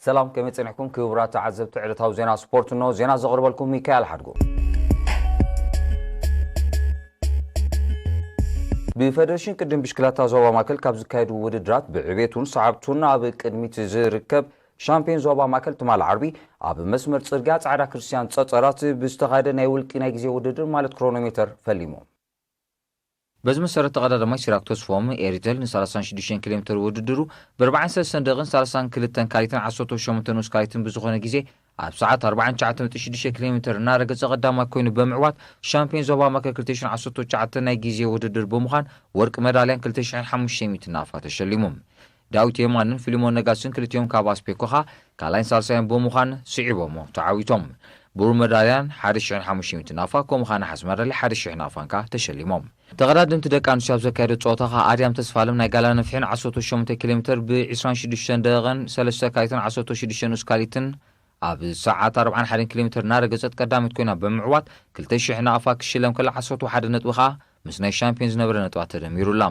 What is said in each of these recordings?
ሰላም፣ ከመይ ጸኒሕኩም ክቡራት ተዓዘብቲ ዕለታዊ ዜና ስፖርት? እንሆ ዜና ዘቕርበልኩም ሚካኤል ሓድጉ። ብፌደሬሽን ቅድም ብሽክለታ ዞባ ማእከል ካብ ዝካየዱ ውድድራት ብዕቤቱን ሰዓብቱን ኣብ ቅድሚት ዝርከብ ሻምፒዮን ዞባ ማእከል ትማሊ ዓርቢ ኣብ መስመር ጽርግያ ጻዕዳ ክርስትያን ጸጸራት ብዝተኻየደ ናይ ውልቂ ናይ ግዜ ውድድር ማለት ክሮኖሜተር ፈሊሙ። በዚ መሰረት ተቐዳዳማይ ሲራክ ተስፎም ኤሪተል ን36 ኪሎ ሜትር ውድድሩ ብ43 ደቂቕን 32 ካሊትን 18 ንኡስ ካሊትን ብዝኾነ ግዜ ኣብ ሰዓት 49.6 ኪሎ ሜትር እናረገጸ ቀዳማይ ኮይኑ ብምዕዋት ሻምፒዮን ዞባ ማእከል 2019 ናይ ግዜ ውድድር ብምዃን ወርቂ መዳልያን 2,500 ናፋ ተሸሊሙ። ዳዊት የማንን ፊልሞን ነጋስን ክልቲኦም ካብ ኣስፔኮኻ ካልኣይን ሳልሳይን ብምዃን ስዒቦሞ ተዓዊቶም። ብሩር መዳልያን 1,500 ናፋ ከምኡ ኸዓ ነሓስ መዳልያ 1,000 ናፋን ከኣ ተሸሊሞም። ተቐዳደምቲ ደቂ ኣንስትዮ ኣብ ዘካየዶ ጸወታ ኸኣ ኣድያም ተስፋለም ናይ ጋላ ነፍሒን 18 ኪሎ ሜትር ብ26 ደቂቕን 3 ካሊትን 16 ንኡስ ካሊትን ኣብ ሰዓት 41 ኪሎ ሜትር እናረገጸት ቀዳሚት ኮይና ብምዕዋት 2,000 ናፋ ክሽለም ከላ 11 ነጥቢ ኸኣ ምስ ናይ ሻምፒዮን ዝነበረ ነጥባ ተደሚሩላ።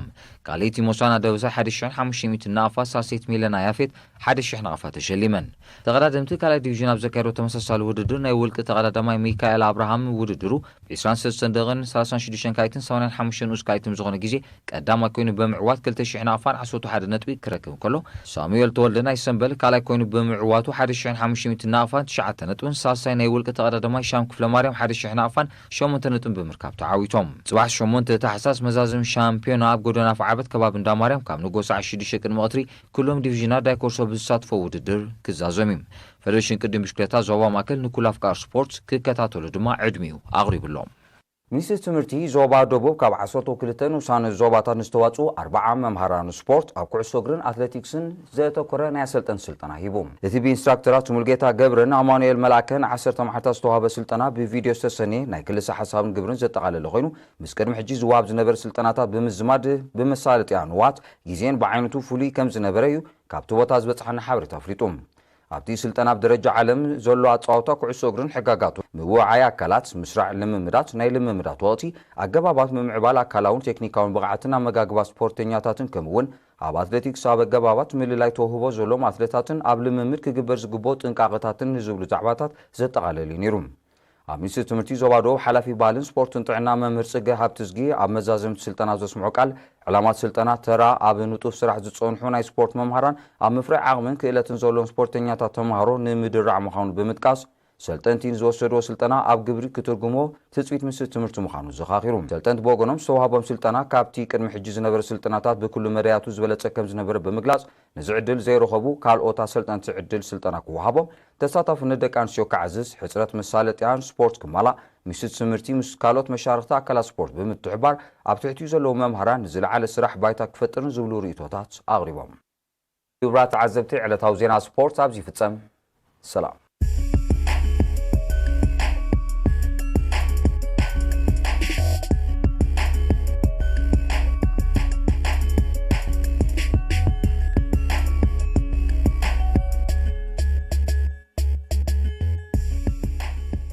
ካልኣይቲ ሞሳና ደበሳይ 1,500 ናፋ፣ ሳልሰይቲ ሚለና ያፌት 1,000 ናፋ ተሸሊመን። ተቐዳደምቲ ካልኣይ ዲቪዥን ኣብ ዘካየዶ ተመሳሳሊ ውድድር ናይ ውልቂ ተቐዳዳማይ ሚካኤል ኣብርሃም ውድድሩ ብ23 ደቂቕን 36 ካሊትን 85 ንኡስ ካሊትን ዝኾነ ግዜ ቀዳማይ ኮይኑ ብምዕዋት 2,000 ናፋን 11 ነጥቢ ክረክብ እንከሎ፣ ሳሙኤል ተወልደ ናይ ሰምበል ካልኣይ ኮይኑ ብምዕዋቱ 1,500 ናፋን ትሽዓተ ነጥብን ሳልሳይ ናይ ውልቂ ተቐዳዳማይ ሻም ክፍለ ማርያም 1,000 ናፋን ሸሞንተ ነጥብን ብምርካብ ተዓዊቶም። ጽባሕ ሸሞንተ ታሕሳስ መዛዘሚ ሻምፒዮና ኣብ ጎደና ኣፍዓበት ከባቢ እንዳ ማርያም ካብ ንጎ ሰዓት ሽዱሽተ ቅድሚ ቀትሪ ኩሎም ዲቪዥናት ዳይኮርሶ ብዝሳትፎ ውድድር ክዛዘም እዩ። ፌደሬሽን ቅድም ብሽክለታ ዞባ ማእከል ንኩሉ ኣፍቃር ስፖርት ክከታተሉ ድማ ዕድሚኡ ኣቕሪብሎም። ሚኒስትሪ ትምህርቲ ዞባ ደቡብ ካብ 12 ንኡሳን ዞባታት ንዝተዋጽኡ ኣርባዓ መምሃራን ስፖርት ኣብ ኩዕሶ እግርን ኣትሌቲክስን ዘተኮረ ናይ ኣሰልጠን ስልጠና ሂቡ። እቲ ብኢንስትራክተራት ሙልጌታ ገብረን ኣማኑኤል መልኣከን 10 መዓልታት ዝተዋህበ ስልጠና ብቪድዮ ዝተሰነየ ናይ ክልሰ ሓሳብን ግብርን ዘጠቓለለ ኮይኑ፣ ምስ ቅድሚ ሕጂ ዝወሃብ ዝነበረ ስልጠናታት ብምዝማድ ብመሳለጥያ ንዋት ግዜን ብዓይነቱ ፍሉይ ከም ዝነበረ እዩ ካብቲ ቦታ ዝበጽሓና ሓበሬታ ኣፍሊጡ። ኣብቲ ስልጠና ኣብ ደረጃ ዓለም ዘሎ ኣጻዋውታ ኩዕሶ እግርን ሕጋጋቱ፣ ምውዓይ ኣካላት፣ ምስራዕ ልምምዳት፣ ናይ ልምምዳት ወቕቲ፣ ኣገባባት ምምዕባል ኣካላውን ቴክኒካውን ብቕዓትን ኣመጋግባ ስፖርተኛታትን ከምኡ እውን ኣብ ኣትሌቲክስ ኣብ ኣገባባት ምልላይ ተውህቦ ዘሎም ኣትሌታትን ኣብ ልምምድ ክግበር ዝግብኦ ጥንቃቐታትን ንዝብሉ ዛዕባታት ዘጠቓለለ እዩ ነይሩ። ኣብ ሚኒስትሪ ትምህርቲ ዞባ ደቡብ ሓላፊ ባህልን ስፖርትን ጥዕና መምህር ጽገ ሃብትዝጊ ኣብ መዛዘምቲ ስልጠና ዘስምዖ ቃል፣ ዕላማት ስልጠና ተራ ኣብ ንጡፍ ስራሕ ዝጸንሑ ናይ ስፖርት መምሃራን ኣብ ምፍራይ ዓቕምን ክእለትን ዘለዎም ስፖርተኛታት ተምሃሮ ንምድራዕ ምዃኑ ብምጥቃስ፣ ሰልጠንቲ ንዝወሰድዎ ስልጠና ኣብ ግብሪ ክትርጉሞ ትጽቢት ሚኒስትሪ ትምህርቲ ምዃኑ ዘኻኺሩ። ሰልጠንቲ ብወገኖም ዝተዋህቦም ስልጠና ካብቲ ቅድሚ ሕጂ ዝነበረ ስልጠናታት ብኩሉ መዳያቱ ዝበለጸ ከም ዝነበረ ብምግላጽ፣ ነዚ ዕድል ዘይረኸቡ ካልኦት ኣሰልጠንቲ ዕድል ስልጠና ክወሃቦም፣ ተሳታፍነት ደቂ ኣንስትዮ ክዓዝዝ፣ ሕጽረት መሳለጥያን ስፖርት ክማላእ፣ ሚኒስትሪ ትምህርቲ ምስ ካልኦት መሻርኽቲ ኣካላት ስፖርት ብምትሕባር ኣብ ትሕቲኡ ዘለዉ መምሃራን ንዝለዓለ ስራሕ ባይታ ክፈጥርን ዝብሉ ርእይቶታት ኣቕሪቦም። ክቡራት ተዓዘብቲ፣ ዕለታዊ ዜና ስፖርት ኣብዚ ይፍጸም። ሰላም።